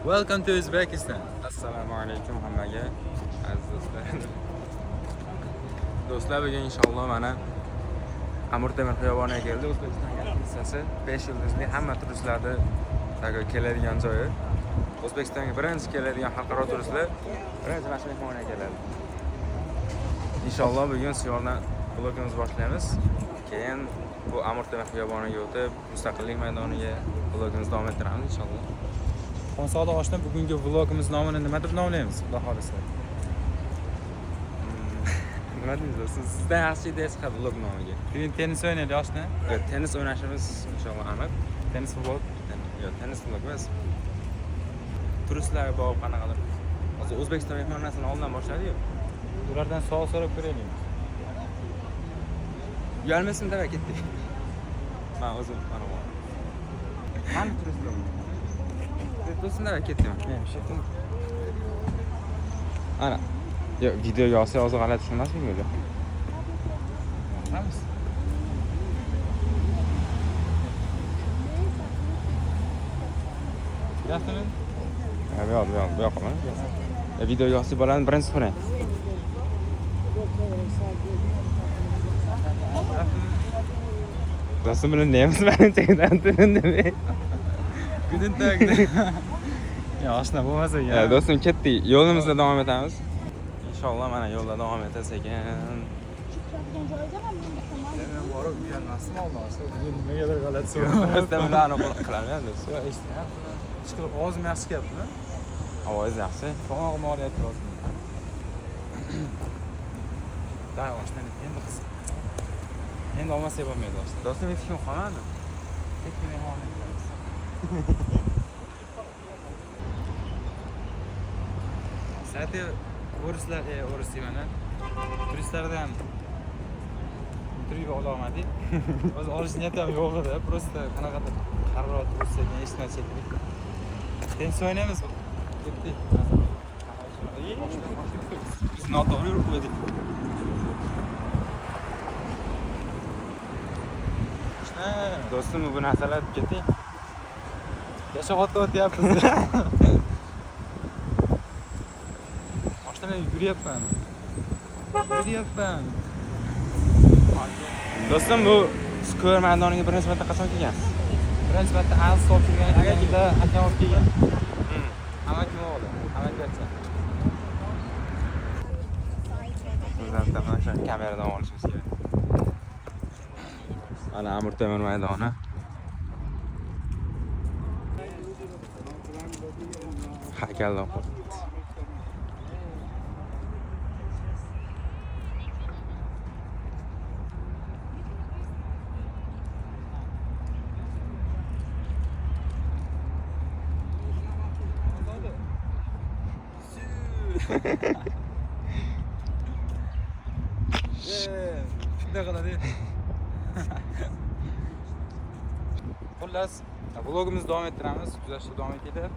Welcome to Uzbekistan. Assalomu alaykum hammaga, aziz do'stlar. Do'stlar, bugun inshaalloh mana Amir Temur xiyoboniga keldi. O'zbekiston gostinitsasi 5 yulduzli, hamma turistlarni keladigan joyi. O'zbekistonga birinchi keladigan xalqaro turistlar birinchi mana shu mehmonxonaga keladi. Inshaalloh bugun Siyordan vlogimizni boshlaymiz. Keyin bu Amir Temur xiyoboniga o'tib, Mustaqillik maydoniga vlogimizni davom ettiramiz inshaalloh. Xonsodiq oshna, bugungi vlogimiz nomini nima deb nomlaymiz, Xudo xohlasa? Nima deysiz do'stim? Sizdan yaxshi ideya chiqadi vlog nomiga. Bugun tennis o'ynaylik oshna. Yo'q, tennis o'ynashimiz inshaalloh aniq. Tennis vlog. Yo'q, tennis vlog emas. Turistlarga bog'liq qanaqadir. Hozir O'zbekiston mehmonxonasini oldidan boshladi-yu. Ulardan savol so'rab ko'raylik. Uyalmasin deb ketdik. Men o'zim mana bu. Qani turistlar? Do'stim deb ketdim. Ana. Yo'q, videoga olsa hozir g'alati tushunmaslik o'zi. Qilamiz. Good afternoon. Ha, bu yoq, bu yoq, bu yoqqa mana. Videoga olsa bolani birinchi so'rang. Do'stim bilan nemiz bilan demay. Guten Tag. Ya oshna bo'lmasa Ya do'stim ketdik. Yo'limizda davom etamiz. Inshaalloh mana yo'lda davom etasiz ekan. Men borib uyalmasdim oldin oshna. Bugun nimagadir g'alati so'rab. Do'stim ularni qilaman do'stim. Yo'q, eshityapti. Ishqilib ovozim yaxshi chiqyaptimi? Ovoz yaxshi. Tomog'im og'riyapti hozir. Da oshna endi qiziq. Endi olmasak bo'lmaydi oshna. Do'stim hech kim qolmadi. Hech kim mehmonxonaga Kстати, o'rislar, o'ris deyman, turistlardan ham intervyu ola olmadik. O'zi olish niyati ham yo'q edi. Просто qanaqadir qaror o'tsa eshitmadi shekilli. Tennis o'ynaymiz. Ketdik. Biz noto'g'ri yurib qo'ydik. Oshna, Do'stim bu narsalar ketdik. Yashovotda o'tyapmiz. Oshna, men yuguryapman. Yuguryapman. Do'stim bu Square maydoniga birinchi marta qachon kelgansiz? Birinchi marta Aziz olib kelgan ekanida akam olib kelgan. Amakim o'g'li, amakivachcha. Bizdan mana shu kameradan olishimiz kerak. Mana Amir Temur maydoni. Haykallar qo'yibdi. Shunday qiladi. Xullas, vlogimizni davom ettiramiz. Kuzatishda davom etinglar.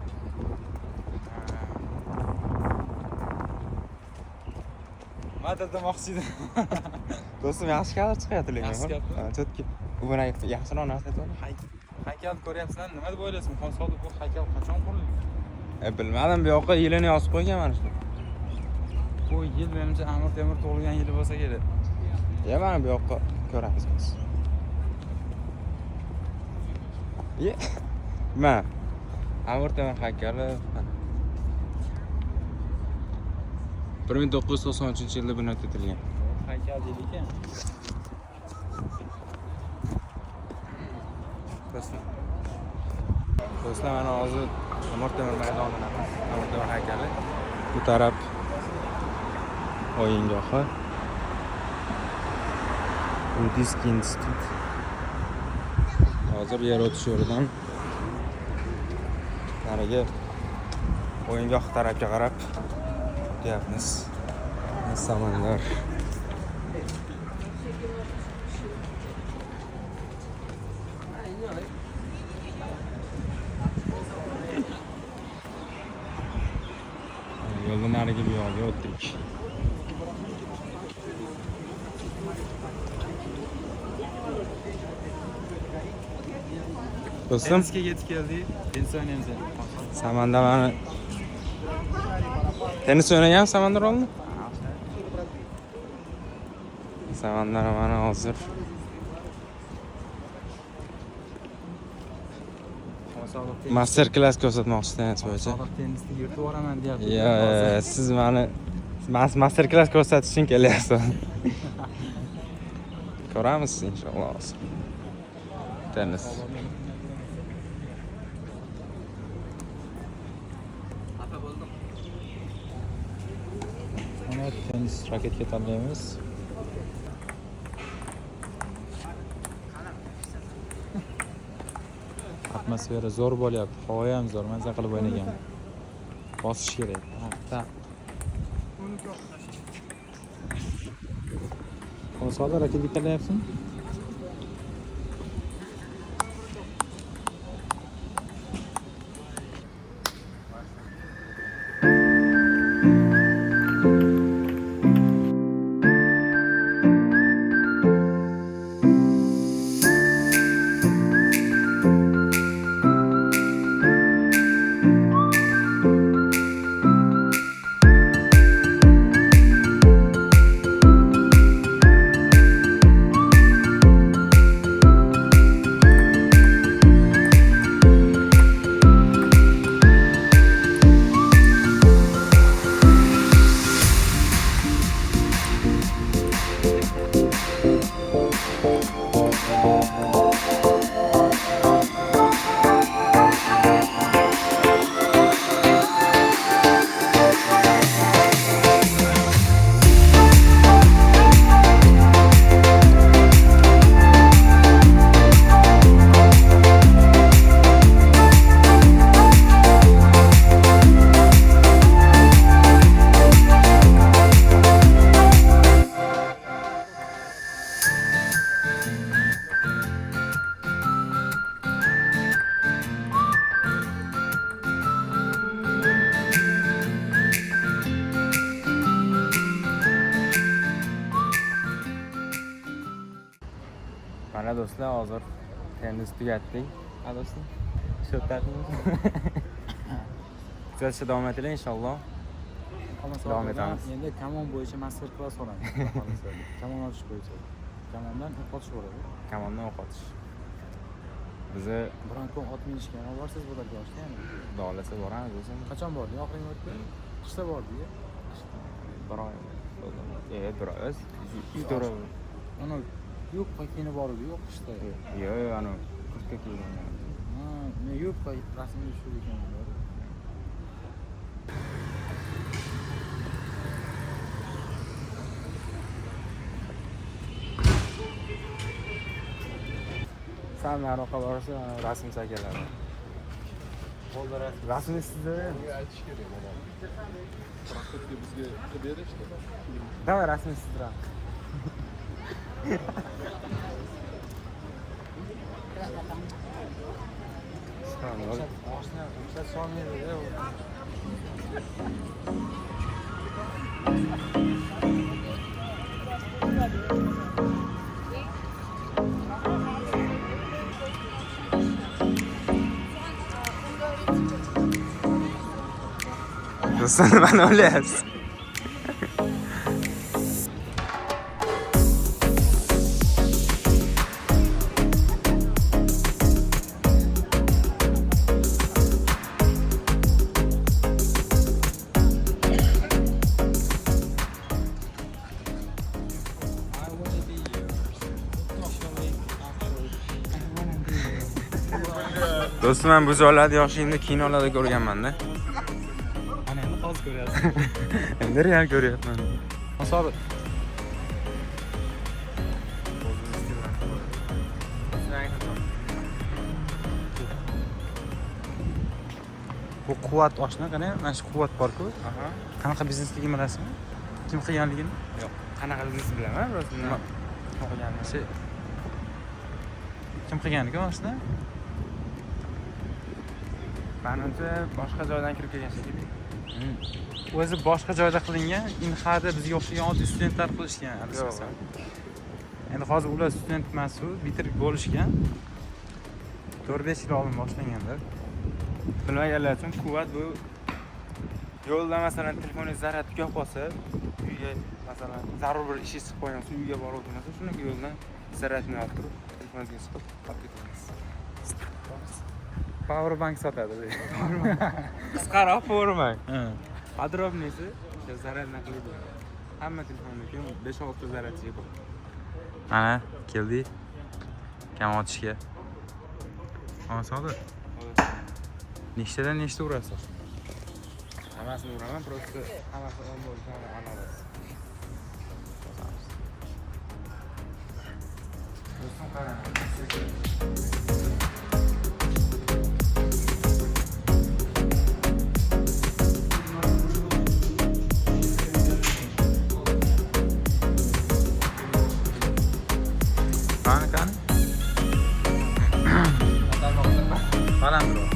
Nimadir demoqchi edim. Do'stim yaxshi kadr chiqyapti lekin. Yaxshi chiqyapti. Ha, cho'tki. U bilan yaxshiroq narsa aytib. Haykalni ko'ryapsizlar, nima deb o'ylaysiz? Xonsodiq, bu haykal qachon qurilgan? Bilmadim, bu yoqqa yilini yozib qo'ygan mana shu. Bu yil menimcha Amir Temur tug'ilgan yili bo'lsa kerak. Ya mana bu yoqqa ko'ramiz biz. Ye. Mana Amir Temur haykali 1993-yilda bunyod etilgan. Haykal deydi ekan. Do'stlar, mana hozir Amir Temur maydonidamiz. Amir Temur haykali. Bu taraf o'yingohi. Буддийский institut. Hozir yer o'tish yo'lidan nariga o'yingoh tarafga qarab o'tyapmiz. Samanlar. Yo'ldan narigi bu yoqqa o'tdik. Do'stim, Tennisga yetib keldik. Tennis o'ynaymiz endi. Samandar mana tennis o'ynagan Samandar oldin? Samandar mana hozir master klass ko'rsatmoqchi tennis bo'yicha. Sodiq tennisni yurtib yuboraman deyapti. Yo, yo, siz mani master klass ko'rsatish uchun kelyapsiz. Ko'ramiz inshaalloh hozir. Tennis. Mana tennis raketka tanlaymiz. Atmosfera zo'r bo'lyapti, havo ham zo'r, maza qilib o'ynagan. Bosish kerak. Ta. Hozir raketka tanlayapsan? Mana do'stlar, hozir tennis tugatdik. Ha do'stlar? Shu Kuzatishda davom etinglar inshaalloh. Davom etamiz. Endi kamon bo'yicha master klass olamiz. Xudo xohlasa. Kamon otish bo'yicha. Kamondan o'q otish bo'ladi. Kamondan o'q otish. Bizni Biron kun ot minishga ham borsiz bularga oshda yana. Xudo xohlasa boramiz o'zim. Qachon bordik? Oxirgi marta qishda bordik. Bir oy bo'ldi. Bir oy. 3-4 oy. Uni yupqa kiyinib bordik, yo'q qishda. Yo'q, yo'q, anu kurtka kiygan. Ha, men yupqa rasmga tushib ekan. San nariroqqa borsa rasm chakaladi. Rasm sizda. Aytish kerak mana. Proxodga bizga qilib berishdi. Давай rasm sizdiramiz. Oshna, ruxsat solmaydi. Do'stlar, nimani o'ylayapsiz? I wanna be yours. Officially, actually. I wanna be yours. Do'stim, men bu joylarni yoshligimda kinolarda ko'rganman-da. Ana endi hozir ko'ryapsiz. Endi real ko'ryapman. Sobit. Bu quvvat oshna qani? Mana shu quvvat bor-ku. Qanaqa biznesligini bilasizmi? Kim qilganligini? Yo'q, qanaqa biznes bilaman, просто nima qilganini. Shu kim qilgan ekan oshna? Manimcha boshqa joydan kirib kelgan shekilli. O'zi boshqa joyda qilingan, Inhada bizga o'xshagan oddiy studentlar qilishgan adashmasam. Endi hozir ular student emas-u, bitirib bo'lishgan. 4-5 yil oldin boshlanganda. Bilmaganlar uchun quvvat bu yo'lda masalan telefoningiz zaryad tugab qolsa, uyga masalan zarur bir ishingiz chiqib qolgan bo'lsa, uyga borib o'tirmasa, shunday yo'ldan zaryadni olib turib, telefoningizga siqib olib ketaverasiz. Power bank sotadi bu. Qisqaroq power bank. Подробныйsi o'sha zaryadni qiladi. Hamma telefonniki 5-6 zaryadchigi bor. Mana keldik. Kam otishga. Ha, Sodiq. Nechtadan nechta urasiz? Hammasini uraman, просто hammasi 10 bo'lsa aniq. Do'stim qarang. Qani, qani? Balandroq.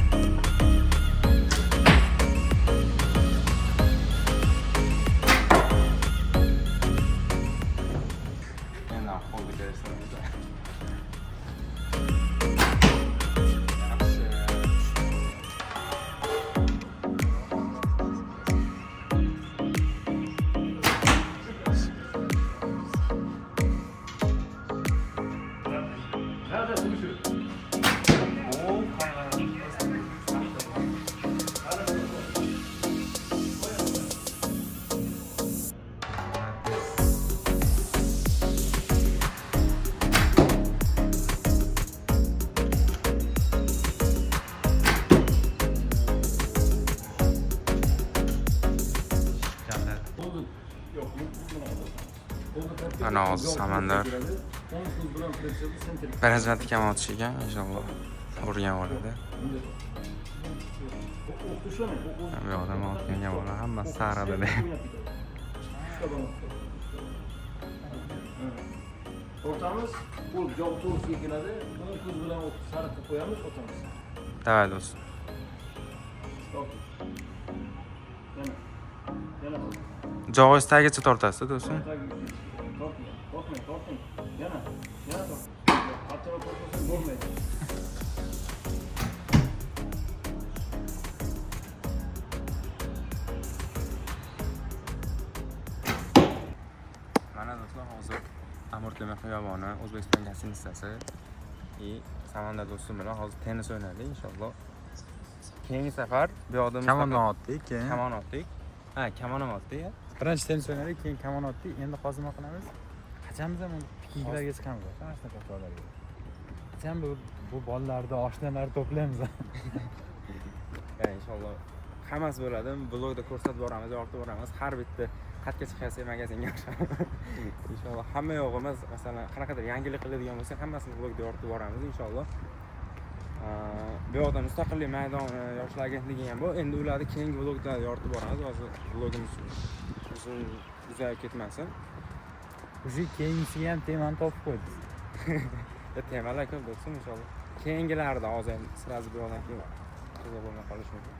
Endi qo'lga kelsa. Yaxshi. Ana hozir Samandar birinchi marta kam otish ekan, inshaalloh urgan bo'ladi. Bu yoqda otgan bola hammasi saradi. Tortamiz, qo'l jog' to'g'risiga keladi. O'ng ko'z bilan o'qni sariq qilib qo'yamiz, otamiz. Давай, do'st. Torting. Yana. Yana torting. Jog'ingiz tagicha tortasiz, do'stim. Torting, tortmang, torting. Yana. Yana torting. Qattiqroq tortmasang bo'lmaydi. Mana do'stlar, hozir Amir Temur xiyoboni, O'zbekiston гостиницасы и Samandar do'stim bilan hozir tennis o'ynadik, inshaalloh. Keyingi safar bu yoqda Kamondan otdik, keyin. Kamon otdik. Ha, kamon ham otdik. Birinchi tennis o'ynadik, keyin kamon otdik. Endi hozir nima qilamiz? Qachon biz ham pikniklarga chiqamiz? Mana shunaqa joylarga. Qachon bu bolalarni, oshnalarni to'playmiz? Ya, inshaalloh hammasi bo'ladi. Blogda ko'rsatib boramiz, yoritib boramiz. Har bitta xatga chiqsa magazinga boramiz. Inshaalloh hamma yo'g'imiz, masalan, qanaqadir yangilik qiladigan bo'lsak, hammasini blogda yoritib boramiz inshaalloh. Bu yoqda mustaqillik maydoni, yoshlar agentligi ham bor. Endi ularni keyingi vlogda yoritib boramiz. Hozir vlogimiz uzun uzayib ketmasin. Уже keyingisiga ham temani topib qo'ydik. Temalar ko'p do'stim, inshaalloh. Keyingilarda hozir ham сразу bu yoqdan keyin qiziq bo'lmay qolishi mumkin.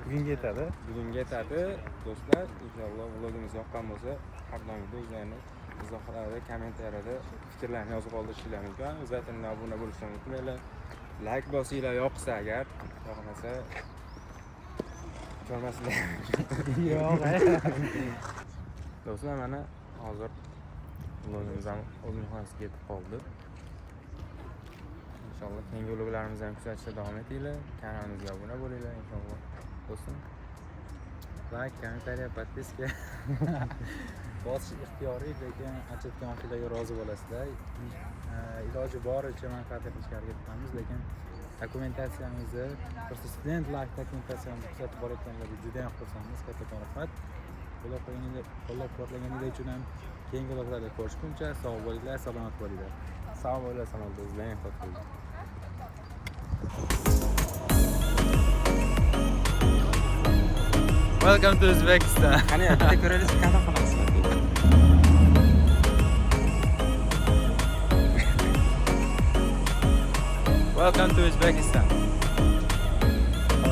Bugunga yetadi. Bugunga yetadi do'stlar. Inshaalloh vlogimiz yoqqan bo'lsa, har doimgidek o'zlarini izohlarda, kommentariyada fikrlarni yozib qoldirishinglar mumkin. O'zlaringni obuna bo'lishni unutmanglar. Like bosinglar yoqsa agar, yoqmasa ko'rmaslar. Yo'q. Do'stlar, mana hozir vlogimiz ham o'z nihoyasiga yetib qoldi. Inshaalloh keyingi vloglarimizni ham kuzatishda davom etinglar. Kanalimizga obuna bo'linglar inshaalloh. Do'stim, Like, kommentariya, подписка. Bosish ixtiyoriy, lekin ancha oxirlarga rozi bo'lasizlar. Iloji boricha manfaatli qilishga harakat qilamiz, lekin dokumentatsiyamizni, просто student life dokumentatsiyamizni kuzatib borayotganlarga juda ham xursandmiz. Kattakon rahmat. Qo'llab-quvvatlaganinglar uchun ham keyingi vloglarda ko'rishguncha sog' bo'linglar, salomat bo'linglar. Sog' bo'linglar, salomat bo'linglar. Ehtiyot bo'ling. Welcome to Uzbekistan. Qani, bitta ko'raylik, qanaqa qilasiz? Welcome to Uzbekistan.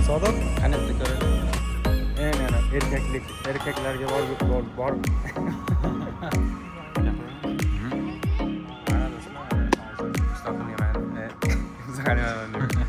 Sodiq? Qani bitta ko'raylik. Eng ana erkaklik, erkaklarga bor bor bor. Mana do'stlar, mana hozir mustaqillik maydoni, mustaqillik maydoni.